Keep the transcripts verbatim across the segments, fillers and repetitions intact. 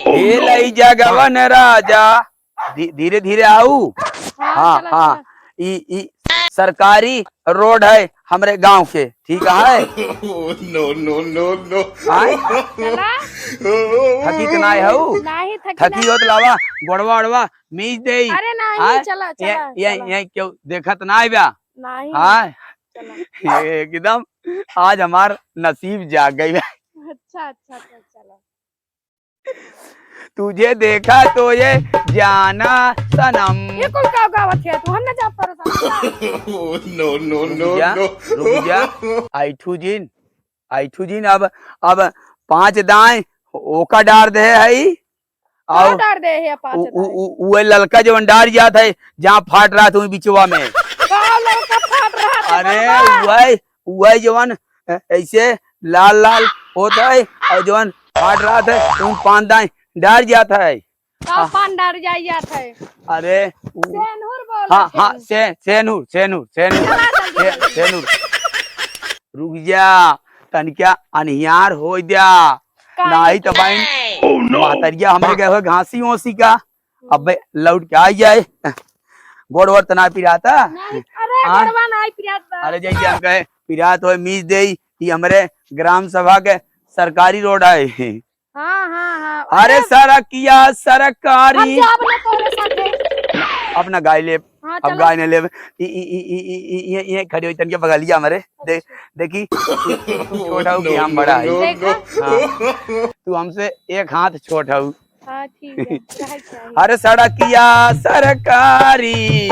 ए लई जगवन राजा, धी-, धीरे धीरे आऊ। हाँ, हाँ, चला, हाँ। चला। ई, ई सरकारी रोड है हमरे गांव के, ठीक है? No, no, no, no। आय? चला। थकी त नाय हऊ? नाही, थकी थकी ना। होत लावा, गोड़वा ओड़वा मीज देई। अरे नाही, आय? चला, ये, चला, ये, चला। ये क्यों देखत नाय बा? नाही। हाँ? चला। ये एकदम आज हमार नसीब जाग गई बा। अच्छा, अच्छा, अच्छा, चला। तुझे देखा तो ये जाना सनम। ये कुल का गावत है तू? हम ना जा परेशान। No, no, रुक no, जा, no। रुक जा। आइठू जिन, आइठू जिन, अब, अब पाँच दाएं ओका डार दे है। का और डार दे है पाँच उ, उ, दाएं? उ, उहे ललका जवन डार जात है, जहाँ फाट रहा था बिचवा में। का ललका फाट रहा था अरे, बाबा? उहे, उहे जवन, अ, ऐसे लाल लाल होत है और जवन फाट रहा था, उन पाँच दाएं डार जात है। का हाँ। पान डार जाई जात है? अरे, उ, सेनुर बोला हाँ, हाँ, सेनुर। से-, सेनुर, सेनुर, सेनुर, चला जल्दी से, जल्दी। सेनुर। रुक जा, तनिका अनियार हो जा। काहे नाही तो के? बहिन, Oh, no! महतरिया हमरे गए हो घासी ओसी का। अबे लौट के आ जाए। गोड़ वोड़ त ना पिराता? नहीं, अरे हाँ? गोड़वा नाही पिरात बा। अरे जैसे हम कहे, पिरात होए मीज देई, ई हमरे ग्राम सभा के सरकारी रोड है। हाँ, हाँ, हाँ। अरे अरे सड़किया सरकारी। हम जाब ना तोहरे साथे। अब ना गाय लेब, हाँ, अब चलो। गाय ना लेब। ई, ई, ई, ये, ये खड़ी हुई तनके बगलिया हमरे। दे-, अच्छा। देखी, तू, तू, तू छोटा हो कि हम बड़ा है। देखा? हाँ। तू हमसे एक हाथ छोट हऊ। हाँ, ठीक है। चाहे, चाहे। अरे सड़किया सरकारी,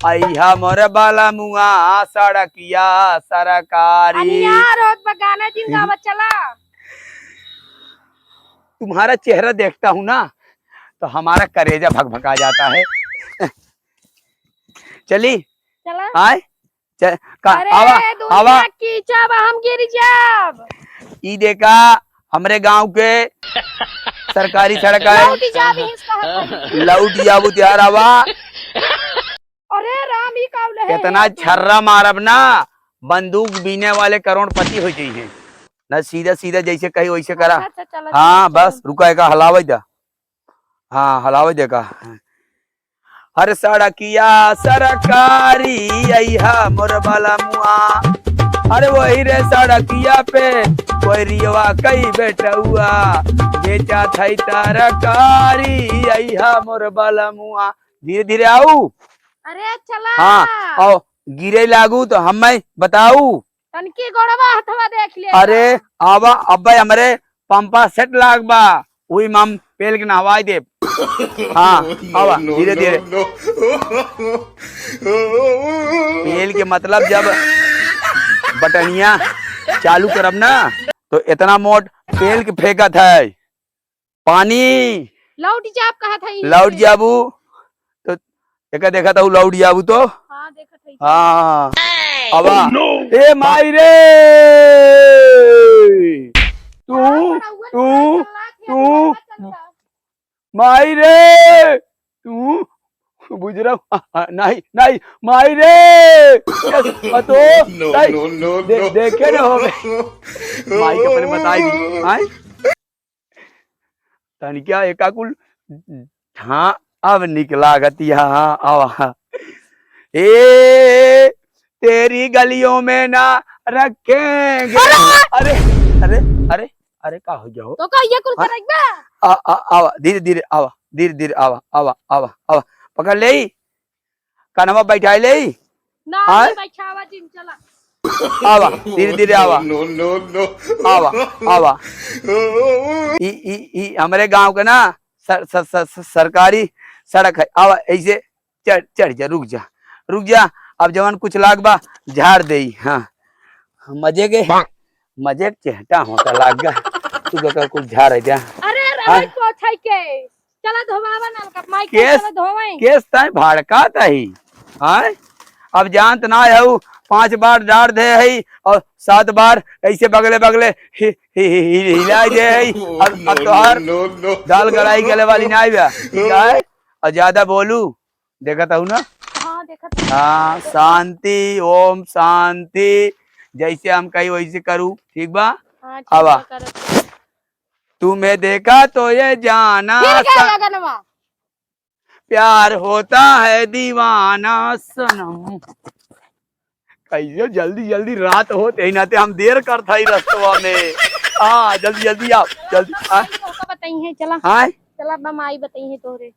अइहा मोर बाला मुआ, सड़किया सरकारी। अनियार होत बा, गाना जिन गावा चला। तुम्हारा चेहरा देखता हूँ ना, तो हमारा करेजा भकभका जाता है। चली? चला। आय? च-, का, अरे, आवा, दुनिया आवा। कीचड़ बा, हम गिर जाब। ई देखा, हमरे गांव के सरकारी सड़क है। लौट जाब, हिस कहत हई। लौट जाबू त्यार आवा। अरे राम, ई का उलहे इतना है? छर्रा मारब ना, बंदूक बीने वाले करोड़पति हो जाइए। ना सीधा सीधा जैसे कही वैसे करा। अच्छा, अच्छा, चलो, हाँ, चलो, बस चलो। रुका, एका हलावे दा। हाँ, हलावे दे का। अरे सड़किया सरकारी, अइहा मोर बाला मुआ। अरे वही रे सड़किया पे, कोई रियवा कई बेटउआ, बेचा थाई तरकारी, अइहा मोर बाला मुआ। धीरे धीरे आऊ। अरे चला। हाँ, आओ, गिरे लागू तो हमें बताऊ। तनकी गोड़वा हथवा देख ले। अरे, आवा, अब्बे हमरे पंपा सेट लाग बा, उही में हम पेल के नहवाई देब। हाँ, आवा, धीरे, धीरे। पेल के मतलब जब बटनिया चालू करब ना, तो इतना मोट पेल के फेंकत है। पानी। लौट जाब कहत हई। लौट जाबू तो एका देखत हऊ, लौट जाबू तो। हाँ, देखत हई। हाँ। आवा। Oh, no! ए माई रे! तू, तू, तू, माई रे! तू, बुजरा, नहीं, नहीं, माई रे! ए, पतो, no, नहीं, no, no, दे-, no। देखे न होबे। माई के अपने बताई दी, आय? तनिका एका कुल, हाँ, अब निक लागत, हाँ, आवा। ए, तेरी गलियों में ना रखेंगे। अरे! अरे, अरे, अरे, अरे, का हो गया हो? तो का ये कुल हाँ? करेक बा? आ, आ, आवा, धीरे, धीरे, आवा, धीरे, धीरे, आवा, आवा, आवा, आवा। पकड़ ले। कनवा बैठाई ले। ना, हाँ? नहीं बैठावा जिन, चला। आवा, धीरे, धीरे आवा। No, no, no। आवा, आवा। ई, ई, ई हमरे गांव के ना सर-, सर-, सर-, सर-, सरकारी सड़क है। आवा, ऐसे चढ़, चढ़ जा, रुक जा, रुक जा। अब जवन कुछ लाग बा, झाड़ देई। हाँ, मजे के, मजे के चेहटा होता लाग गा। तू का कुछ झाड़ है जा। अरे, हाँ? रहे पोछाई के। चला धोवावा नलका, माई के केस, चला धोवाई। केस ताई भड़कात ही। हाँ? अब जानत ना हऊ, पांच बार डार दे है और सात बार ऐसे बगले बगले हि-, हि-, हि-, हि-, हिला दे है। अब, अब no, तोहार no, no, no। दाल गलाई गले वाली ना बा, ठीक है? और ज्यादा बोलू, देखत हऊ ना? हाँ, देखत हई। हाँ, शांति, ओम शांति। जैसे हम कही वैसे करू, ठीक बा? हाँ, ठीक आवा। बा, करत हई। तुम्हें देखा तो ये जाना फिर क्या सा- लगनवा? प्यार होता है दीवाना सनम। कैसे जल्दी जल्दी रात होत, यही नाते हम देर करत हई रस्तवा में। हाँ, जल्दी जल्दी आओ, जल्दी आ। माई तोहका बताई है, चला। हाँ? चला, अब माई बताई है तोहरे।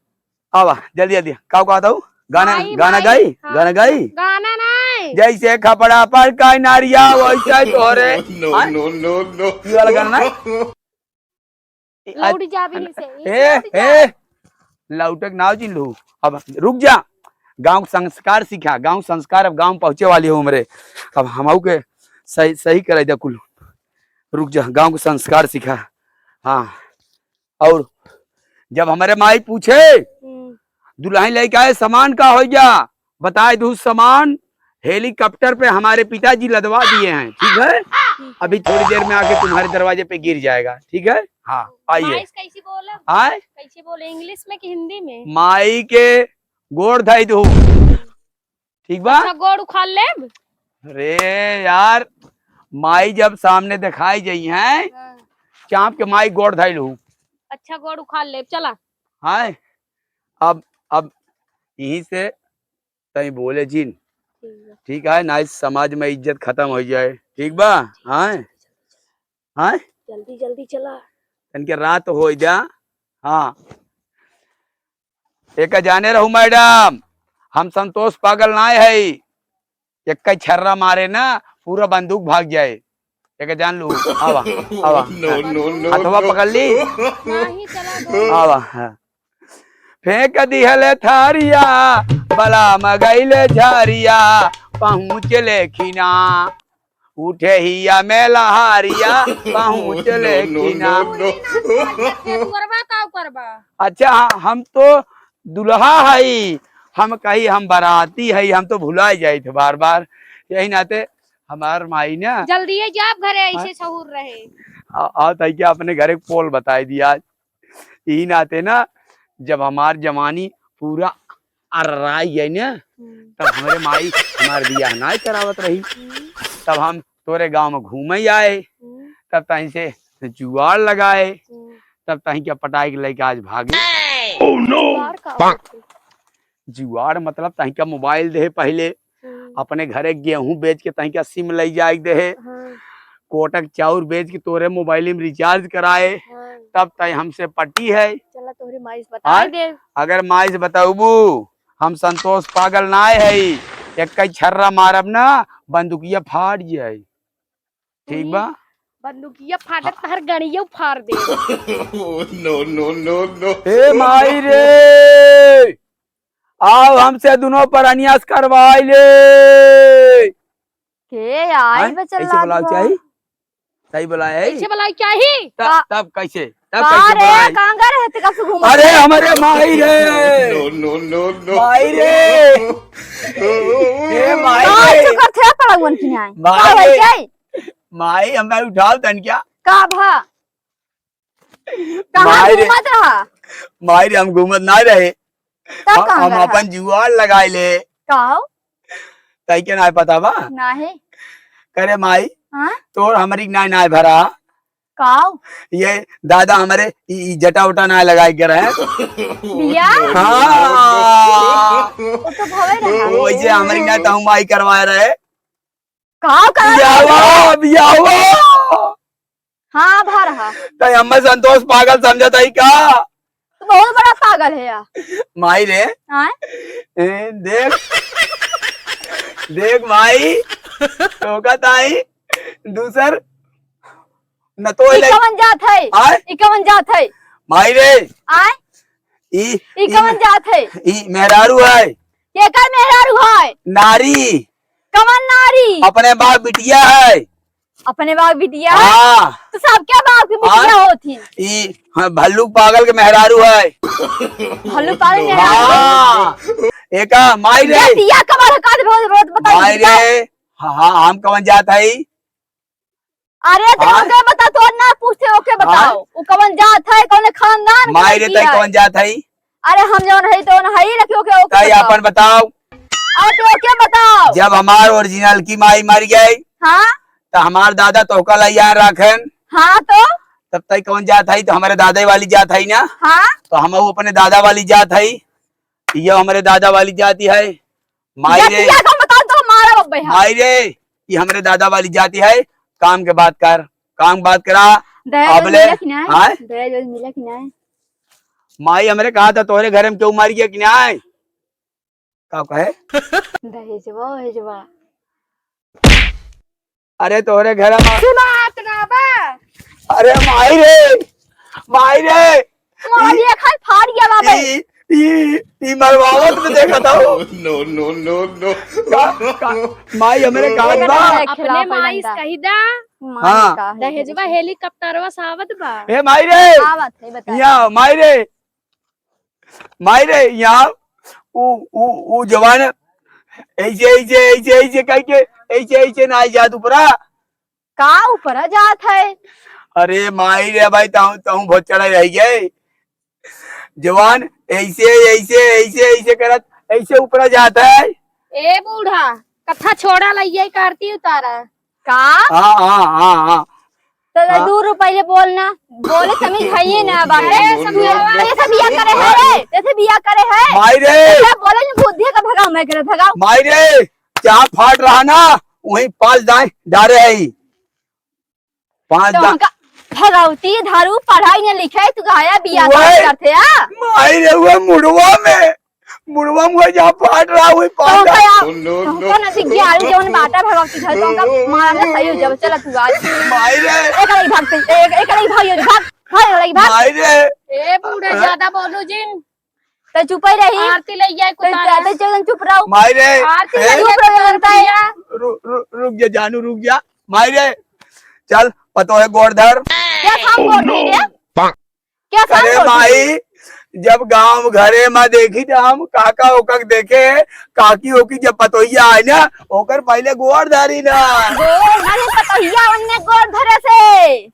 आवा, जल्दी जल्दी। का कहत हऊ? गाना, माई, गाना माई, गाई? हाँ। गाना गाई? गाना नहीं। जैसे खपड़ा पर का नारिया, वैसे तोहरे। No, हाँ? No, no, no। ये वाला गाना ना? लौट जा अभी से, ए, लौट जा। ए, लौटक नाव जिन लू। अब रुक जा, गाँव के संस्कार सीखा, गाँव संस्कार, अब गाँव पहुँचे वाली हो हमरे। अब हमहू के सही, सही कराई दे कुल। रुक जा, गाँव के संस्कार सीखा। हाँ, और जब हमरे माई पूछे, हम्म। "दुल्हन लेके आए, सामान का हो गया?" बताए दू, सामान हेलीकॉप्टर पे हमारे पिताजी लदवा दिए हैं, ठीक है? ठीक है। अभी थोड़ी देर में आके तुम्हारे दरवाजे पे गिर जाएगा, ठीक है? हाँ, आइए। माई से कैसे बोलब? आए? कैसे बोले, इंग्लिश में कि हिंदी में? माई के गोड़ धई दू, ठीक बा? अच्छा, गोड़ उखाड़ लेब? अरे यार, माई जब सामने दिखाई जाई हैं, हाँ। चाँप के माई गोड़ धई लू। अच्छा, गोड़ उखाड़ लेब, चला। हाँ, अब, अब यहीं से तई बोले जिन। ठीक बा। ठीक है, नाहीं समाज में इज्जत खतम होइ जाए। ठीक बा? हाँ? हाँ? जल्दी, जल्दी चला। तनके रात होइ जा। हाँ। एक जाने रहू मैडम, हम संतोष पागल नाहीं है। एक छर्रा मारे ना, पूरा बंदूक भाग जाए। एक जान लू, आवा, आवा। No, no, no, हथवा no। पकड़ ली। नहीं, चला दो। आवा, हाँ। फेंक दिहले थारिया, बलाम गइले झारिया, पहुँचले खिना। उठे हिया में लहारिया, पहुँचले No, no, खिना। no, no। ये दुअरवा का ऊपर बा? अच्छा, हाँ, हम तो दुल्हा हई, हम कही हम बराती हई, हम तो भुलाइ जाइत बार बार। यही नाते हमार माई ना जल्दी ही जाब घरे, हाँ? ऐसे सहूर रहे। आ, आ, तई क्या अपने घरे के पोल बताई दिया आज। यही नाते ना, जब हमार जवानी पूरा अर्राई जाए ना, हम्म। तब हमरे माई हमार बियाह नाहीं करावत रही। हम्म। तब हम तोरे गाँव में घूमे आए, हम्म। तब तहीं से जुआड़ लगाए, हम्म। तब तहीं के पटाई के लेके आज भागे। Oh no! जुआड़ का होत है? जुआड़ मतलब तहीं का मोबाइल देहे पहिले, हम्म। अपने घरे गेहूं बेच के तहीं का सिम लइ जाए के देहे, हाँ। कोटक चाउर बेच के तोरे मोबाइल में रिचार्ज कराए, हाँ। तब तहीं हमसे पटी है। चला तोहरी माई से हाँ? बताइ दे। अगर माई से बताउबू, हम संतोष पागल नाहीं है, एक छर्रा मारब ना, बंदूकिया फाट जाए। ठीक बा? बंदूकिया फाटत तहर गड़िया फाड़ दे। No, no, no, no। ए माई रे, आओ हमसे दुनो परनिया से करवाई ले। के आई हैं? बे चल ऐसे बुलाओ लागवा। चाही? सही बुलाए है? ऐसे बुलाओ चाही? तब, का तब कैसे? तब का कैसे रे, बुलाए? कांगा रहे ते कब से घूमत अरे है? हमरे माई रे। No, no, no, no। माई रे। ए माई का रे। ऐसे करते हैं पड़ावन की न्याय? माई का रे। भाई जाई? माई, हमें उठाओ तन क्या? का भा? कहाँ माई रे, घूमत रहा? माई रे, हम घूमत ना रहे। तब हम, कहाँ हम गए अपन रहा? जुआड़ लगाए ले। काओ? तई के ना पता बा? नाही। करे माई, हाँ? तोर हमरी ना, ना भरा। काओ? ये दादा हमरे ई, ई जटा उटा ना लगाए के रहे। बिया? हाँ। वो तो भवे रहा। वो वैसे हमरी ना तहु माई करवाए रहे। का, का? बियाहवा, बियाहवा। हाँ, भा रहा। तो हमें संतोष पागल समझत है का? तू बहुत बड़ा पागल है यार। माई रे। हाँ? ए, देख। देख माई, तो का ताई, दूसर न तो ई ले। कवन जात है? आय? ई कवन जात है? माई रे। आय? ई, ई ई कवन जात है? ई मेहरारू है। केकर मेहरारू है? नारी। कवन नारी? अपने बाप बिटिया है। अपने बाप बिटिया? हाँ। तो सबके बाप की बिटिया हाँ। होती। ई, हाँ, भल्लू पागल के मेहरारू है। भल्लू पागल मेहरारू? हाँ। एका माई रे। बिटिया कमर का रोज, रोज बताई माई बिटिया। रे। हाँ, हाँ, हम कवन जात है? अरे, तो हाँ? ओके बता, तो ना पूछते, ओके बताओ। हाँ? वो कवन जात है, कौन खानदान के माई रे, लड़की तई है? कवन जात है? अरे हम जौन हई तौन हई, लेकिन ओके, ओके ताई बताओ। अपन बताओ। अरे तो ओके बताओ। जब हमार ओरिजिनल की माई मर गई, हाँ? तो हमार दादा तोहका लइया रखन। हाँ तो? तब तई कौन जात है? तो हमरे दादा वाली जात है ना? हाँ। तो हम अपने दादा वाली जात है, ये हमरे दादा वाली जाति है। माई रे, जतिया का बताओ तो मारा बब्बे है। माई रे, ये हमरे दादा वाली जाति है। काम के बात कर, काम के बात करा। दहेज अबले मिला कि नाय? हाँ? दहेज मिला कि नाय? माई हमरे कहा था तोहरे घर में क्यों मारी गया कि नाय? का कहे? दहेजवा, दहेजवा। अरे तोहरे घर में सुनात ना बा। अरे माई रे, माई रे। मारी ई, खान फाड़ गया बाबे। ई, ई, ई मरवावत में देखा था वो। No, no, no, no। का, का, माई हमरे कहा बा। अपने माई से कही दा। हाँ। दहेजवा हेलीकॉप्टरवा से आवत बा। ए माई रे। आवत है, बता। या माई रे। माई रे, यहाँ उ, उ, उ जवान ऐसे, ऐसे, ऐसे, ऐसे कह के, ऐसे, ऐसे ना जात ऊपरा। का ऊपरा जात है? अरे माई रे भाई, ताऊ, ताऊ बहुत चढ़ा रह गए। जवान ऐसे, ऐसे, ऐसे, ऐसे करत, ऐसे ऊपरा जात है। ए बूढ़ा, कथा छोड़ा, लइये क आरती उतारा। का? हाँ, हाँ, हाँ, हाँ। तो हाँ। दू रुपये बोलना, बोले समझ है ही ना बाटे। ए, समझावा। तेरे से बिया करे है रे, तेरे से बिया करे है। माई रे। तेरे बोले नहीं, बुद्धि का भगाओ, मैं करे भगाओ। माई रे, क्या फाट रहा ना, वहीं पाँच दाएं डारे है। पाँच तो दा- हमका भगवती धारू पढ़ाई न लिखे, तू गाया बिया वही। करते आ? माई रे, वो मुड़वा में मुड़वा मुड़वा जहाँ फाट रहा, वही तो पाटा। का, तो का ना सी ग्यारह जवन बाटा भगवती घर, तो का मारने सही हो जावे। चला तू आज। माई रे। एक अलग भाग, एक, एक अलग भाग, भाग, भाग, अलग भाग। माई रे। ए बूढ़ा, हाँ? ज्यादा बोलू जिन। तो चुप ही रही। आरती ले जाए तो कुतारा। ज्यादा जवन चुप रहो। माई रे। आरती ए? ले जाए चुप रहो, कुतारा। रुक, रुक, रुक जा जानू, रुक जा। माई रे। चल, पतो है गोड़ धर। क्या काम बोल रही है? क्या साथ अरे होती है? माई, जब गाँव घरे में देखी तो हम काका ओका के देखे, काकी ओकी जब पतोहिया आए ना, ओकर पहले गोड़ धरी ना। गोड़ धरे पतोहिया, उनने गोड़ धरे से।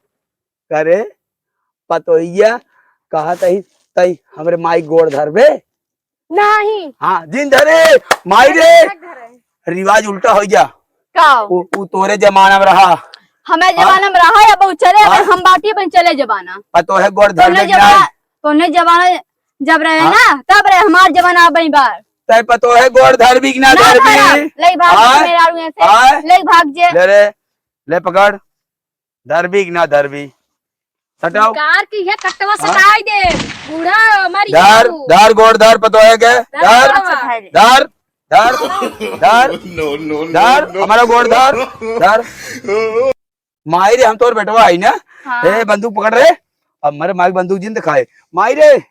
करे पतोहिया, कहा तही, तही हमरे माई गोड़ धरबे। नहीं। हाँ, जिन धरे, माई रे। रिवाज उल्टा होइ जा। का? उ, उ तोरे जमाना में रहा। हमें हाँ? जमाना में रहा या बहुत चले, अगर हाँ? हम बाटी बन चले जमाना। पतोहे गोड़ तोने धरबे कि जमाना, नहीं? तोने जमाना जब रहे हाँ? ना, तब रहे हमार जमाना अब बार। तय पतोहे गोड़ धरबी कि ना ना धरबी? धरब। ले भाग हाँ? मेरा आरू ऐसे। हाँ? ले भाग जे। ले रे, ले पकड़। धरबी कि ना धरबी? सटाओ। कार की है कटवा हाँ? सटाई दे। बूढ़ा हमारी धर, बाबू। धर गोड़ धर पतोहे के। धर धर, बाबा। धर, धर, धर, No, no, no, धर, no। हमारा गोड़ धर, धर। माई रे, हम तोर बेटवा है ना? हाँ। ए, बंदूक पकड़ रे। अब मरे माई बंदूक जिन दिखाए। माई रे,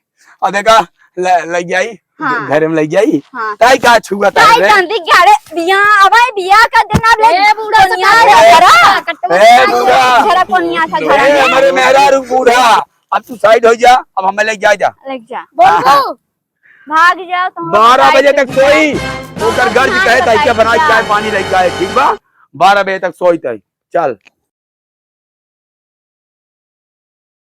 अब देखा, ल-, लग जाई, हाँ। घरे में लग जाई। हाँ। ताई का छुआ ताई ताई रे। गंदी गाड़े, बिया, अबे बिया का दिन अब ले ए, बूढ़ा कोनिया सताए। था घरा। ए, बूढ़ा। घरा कोनिया था घरा ए, में। हमारे मेहरारू बूढ़ा। अब तू side हो जा, अब हमें ले जा, जा। ले जा। हाँ, हाँ। बोल तू। भाग जाओ, तुम बारह side बजे पे तक जा। सोई, ओकर गर्ज हाँ, कहे तो ताई के side बनाई जा। चाय पानी रह जाए, ठीक बा? बारह बजे तक सोई ताई, चल।